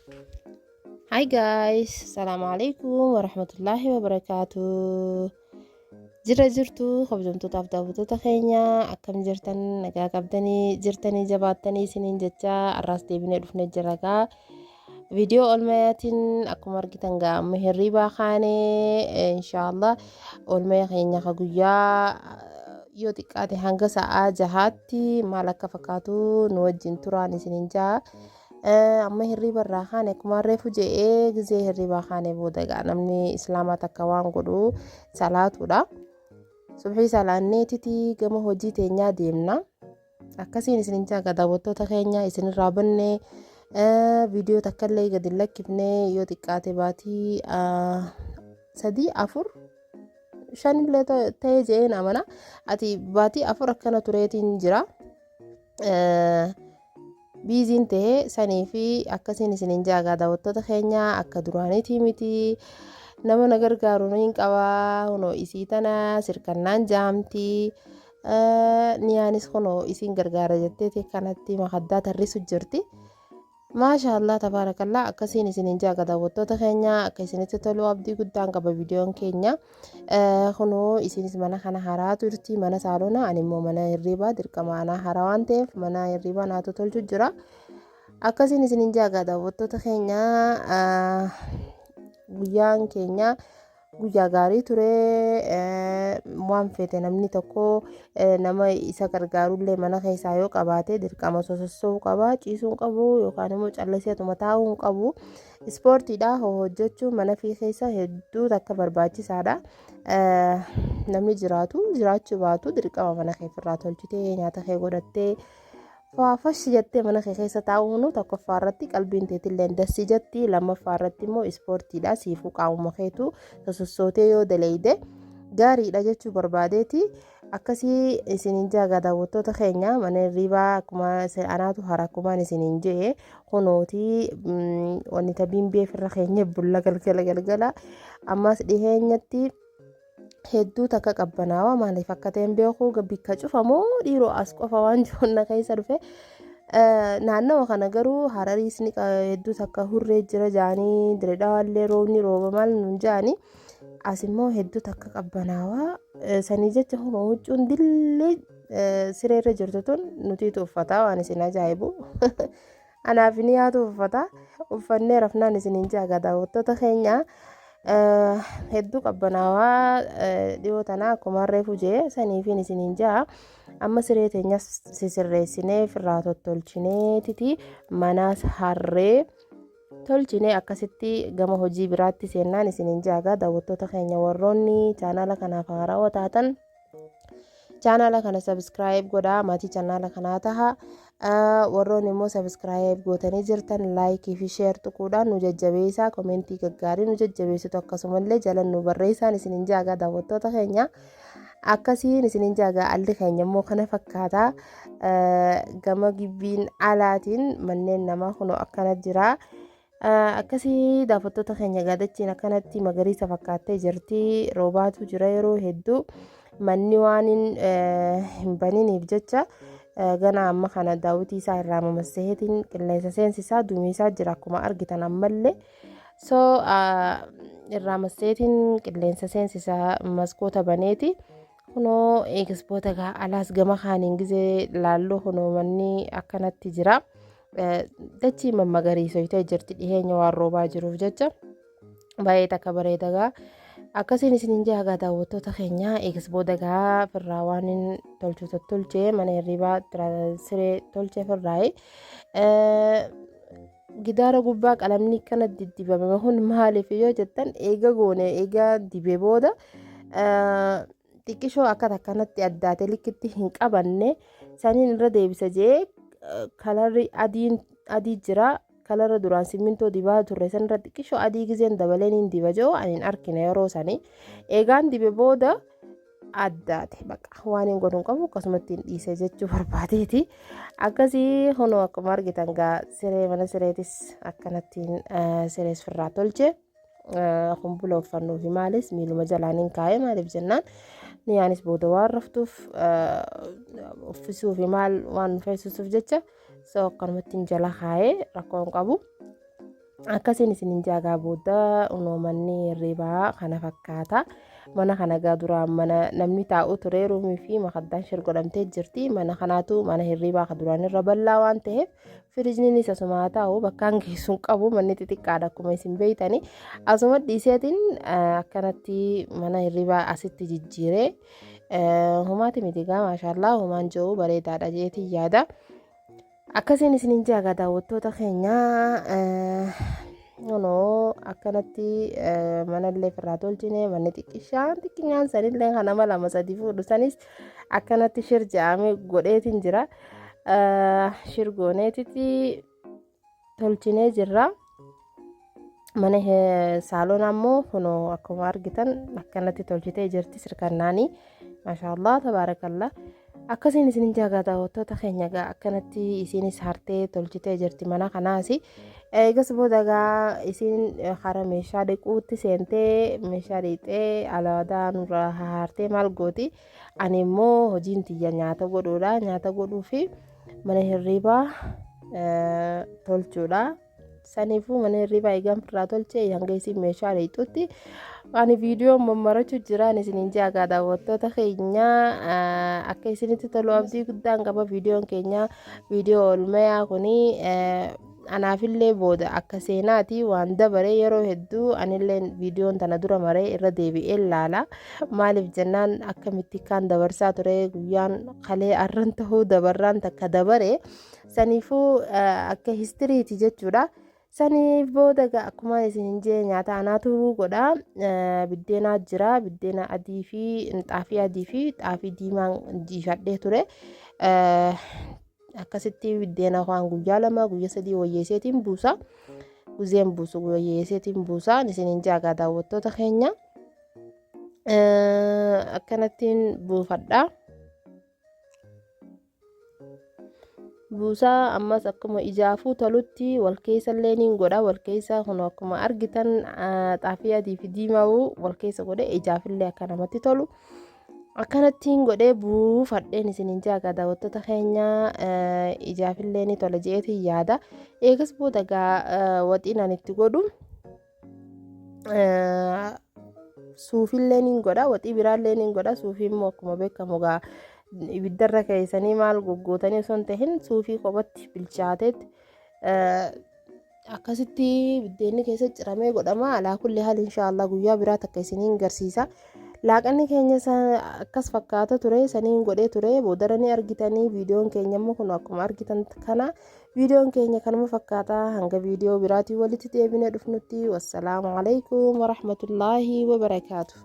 Hi guys, Assalamu alaikum warahmatullahi wabarakatuh. Jira jirtu kabajamtootaaf daawwattoota keenya, akkam jirtan? Nagaa qabdanii jirtanii, jabaattanii isiniin jecha har'aas deebinee dhufnee jirra gaa. Viidiyoo olmayaatiin akkuma argitan gaa amma hirriibaa kaanee, inshaallah olmaya keenya ka guyyaa yoo xiqqaate hanga sa'aa 6tti maal akka fakkaatu nu wajjin turaan isiniin jaa. Amma hirriiba irraa kaane, akkuma reefu je'ee, gizee hirriibaa kaane booda egaa namni islaamaa takka waan godhu salaatuudha. Subhii salaanneetiti gama hojii teenyaa deemna. Akkasiin isinin jaaga daawwattoota keenya, isinirraa banne, viidiyoo takka illee gadi hin lakkifne. Yoo xiqqaate baatii 3, 4, 5 illee ta'ee je'een amana. Ati baatii 4 akkana tureetiin jira. Busyn ta'e sanii fi akkasiin isinin jaagaa daawwattoota keenya, akka duraaniitii miti, nama na gargaaru hin qabaa. Kunoo isii tana sirkannaan jaamti, niyaanis kunoo isiin gargaara jetteeti kanatti makaddaa tarrisu jirti. Maasha Allah, tabaarakallaa. Akkasiin isinin jaaga daawwattoota keenya, akka isinitti tolu abdii guddaan qaba. Viidiyoon keenya kunoo isinis mana kana haraa turti, mana saalona, ani immoo mana hirriibaa dirqama anaa haraa waan ta'eef mana hirriibaa naatu tolchu jira. Akkasiin isinin jaaga daawwattoota keenya, guyyaan keenya guyyaa gaarii ture. Waan feete namni tokko nama isa gargaarullee mana keessaa yoo qabaate dirqama sosossoo'uu qaba, ciisuu hin qabu yookaan immoo calliseetuma taa'uu hin qabu. Ispoortiidha hojjechuun mana fi keessa hedduu takka barbaachisaadha. Namni jiraatu jiraachuu baatu dirqama mana kee ofirraa tolchitee, nyaata kee godhattee, faafashi jettee mana kee keessa taa'uun tokkoffaa irratti qalbiin teetillee dassi jetti, lammaffaa irratti immoo ispoortiidha, siifuu qaamuma keetu sosossootee yoo daleeyde gaariidha jechuu barbaadeeti. Akkasii isiniin jaagaa daawwattoota keenya, mana hirriibaa akkuma anaatu hara, akkumaan isiniin jee kunooti wanni tabiin beefirra keenya bulla galgala galgala. Ammas dhiheenyatti hedduu takka qabbanaawaa, maaliif akka ta'e hin beeku, bikka cufamoo dhiiroo as qofa waan jiru keessa dhufe. Naannawa kana garuu Harariis ni hedduu takka hurree jira jaanii, Diredhawaallee roobni rooba maal nuun jaanii, as immoo hedduu takka qabbanaawaa. Sanii jecha huma huccuun dilli sireerra jirtu tun nutiitu uffataa, waan isin ajaa'ibu anaaf ni yaatu uffata uffannee rafnaan isiniin jaaga daawwattoota keenya. Hedduu qabbanaawaa dhiyoo tanaa akkuma reefu jee saniifiin isiniin jaa. Amma siree teenyas sisirreessinee firraa tottolchineetiti, manaas harree tolchinee, akkasitti gama hojii biraatti seennaan isiniin jaaga daawwattoota keenya. Warroonni chaanaala kanaaf haarawaa taatan chaanaala kana subscribe godhaa, maatii chaanaala kanaa taha. Warroonni immoo subscribe gootanii jirtan like fi share tuquudhaan nu jajjabeessaa, komentii gaggaarii nu jajjabeessitu akkasumallee jala nu barreessaan isiniin jaagaa daawwattoota keenya. Akkasiin isiniin jaagaa. Alli keenya immoo kana fakkaata. Gama gibbiin alaatiin manneen namaa kunoo akkana jira. Akkasii daawwattoota keenya, gaadachiin akkanatti magariisa fakkaattee jirti. Roobaatu jira yeroo hedduu, manni waan hin baniniif jecha gana amma kana daawwitii isaa irraa mamasseetiin qilleensa seensisaa duumeessaa jira akkuma argitan ammallee. So irraa masseetiin qilleensa seensisaa maskoota baneeti. Kunoo eegisboota gaa alaas gama kaaniin gizee laalluu kunoo manni akkanatti jira. Dachii mammagariisoytee jirti dhiheenya waan roobaa jiruuf jecha baay'ee takka bareeda gaa. Akkasiin isiniin jaa gaa daawwattoota keenya. Eegas booda gaa firraa waan hin tolchu tottolchee, mana hirribaa siree tolchee firraayi. Gidaara gubbaa qalamni kana diddibame kun maaliif yoo jettan, eega goone, eega dibee booda xiqqishoo akka takkanatti addaate likkitti hin qabanne, saniin irra deebisa jee. Kalarri adiin adii jira, kalarra duraan simmintoo dibaa turre sanirra xiqqishoo adii gizeen dabaleen hin diba jiru ani hin arkine yeroo sanii. Eegaan dibe booda addaate, baqa waan hin godhu hin qabu, akkasumatti hin dhiise jechuu barbaadeeti. Akkasii kunoo akkuma argitan gaa siree mana sireetis akkanattiin sirees firraa tolche. Kumbula uffannuu fi maalis miiluma jalaan hin kaa'e, maaliif jennaan niyaanis booda waan raftuuf uffisuu fi maal waan nu feesisuuf jecha, so akkanumatti hin jala kaa'ee, rakkoo hin qabu. Akkasiin isinin jaagaa booda unoo manni hirribaa kana fakkaata. Mana kana gaa duraan mana namni taa'u ture ruumii fi makaddaan shir godhamtee jirti. Mana kanaatu mana hirribaa ka duraan irra bal'aa waan ta'eef firijniinis asuma haa taa'u bakkaan geessuun qabu manni xixiqqaadha akkuma isin beeytani. Asuma dhiiseetiin akkanatti mana hirribaa asitti jijjiiree humaati miti gaa maashaallaa humaan jiru bareedaadha jeetiin yaada. Akkasiin isinin jaaga daawwattoota keenya kunoo akkanatti manallee firraa tolchine manni xiqqishaan xiqqiyaan sanillee kan nama lama sadi fuudhu sanis akkanatti shir jedhamee godheetiin jira. Shir gooneetiti tolchinee jirra. Mana saaloon ammoo kunoo akkuma argitan akkanatti tolchitee jirti sirkannaanii. Maashaallah tabaarakallah. Akkasiin isin jaagaa daawwattoota keenya gaa akkanatti isiinis hartee tolchitee jirti mana kanaas. Eegas booda gaa isiin kara meeshaa dhiquutti seentee meeshaa dhiqxee alaadaa nurraa hartee maal gooti. Ani immoo hojiin tiyya nyaata godhuudha. Nyaata godhuu fi mana hirriibaa tolchuudha. Saniifuu mana hirribaa eegaan firraa tolchee hanga isin meeshaa dhiqxutti ani viidiyoo mammarachuu jiraan isiniin jaagaa daawwattoota keenya akka isinitti tolu abdii guddaan qaba viidiyoon keenya viidiyoo olmayaa kuni anaafillee booda akka seenaati waan dabare yeroo hedduu anillee viidiyoon tana dura maree irra deebi'ee laala maaliif jennaan akkamitti kaan dabarsaa ture guyyaan kalee arran ta'uu dabarraan takka dabare. Saniifuu akka histiriiti jechuudha. Saniif booda egaa akkuma isin hin jee nyaata anaatu godha. Biddeenaa jira. Biddeena adii fi xaafii adii fi xaafii diimaan jiifadhee ture. Akkasitti biddeena waan guyyaa 2 guyyaa 3 wayyeesseetiin buusa. Guzeen buusu wayyeesseetiin buusa. Isin hin jaagaa daawwattoota keenya. Akkanattiin buufadha. Buusaa ammas akkuma ijaafuu tolutti wal keessa illee niin godha wal keessa kun akkuma argitan xaafii adii fi diimaa wal keessa godhe ijaafillee akka namatti tolu akkanattiin godhee buufadheen isiniin jaagaa daawwattoota keenya ijaafillee ni tola je'eetiin yaada eegas booda gaa waxiin ani itti godhu Suufillee niin godha waxii biraallee niin godha suufii immoo akkuma beekamu gaa ibiddarra keessanii maal goggootanii osoo hin tahin suufii kophatti bilchaateet akkasitti biddeenni keessa ciramee godhama alaa kulli haal inshaallah guyyaa biraa takka isiniin garsiisa. Laaqanni keenya akkas fakkaata ture saniin godhee ture boodara ni argitanii viidiyoon keenya immoo kun akkuma argitan kana Viidiyoon keenya kanuma fakkaata hanga viidiyoo biraatiin walitti deebinee dhufnutti wassalaamu alaikum warahmatullaahi wabarakaatu.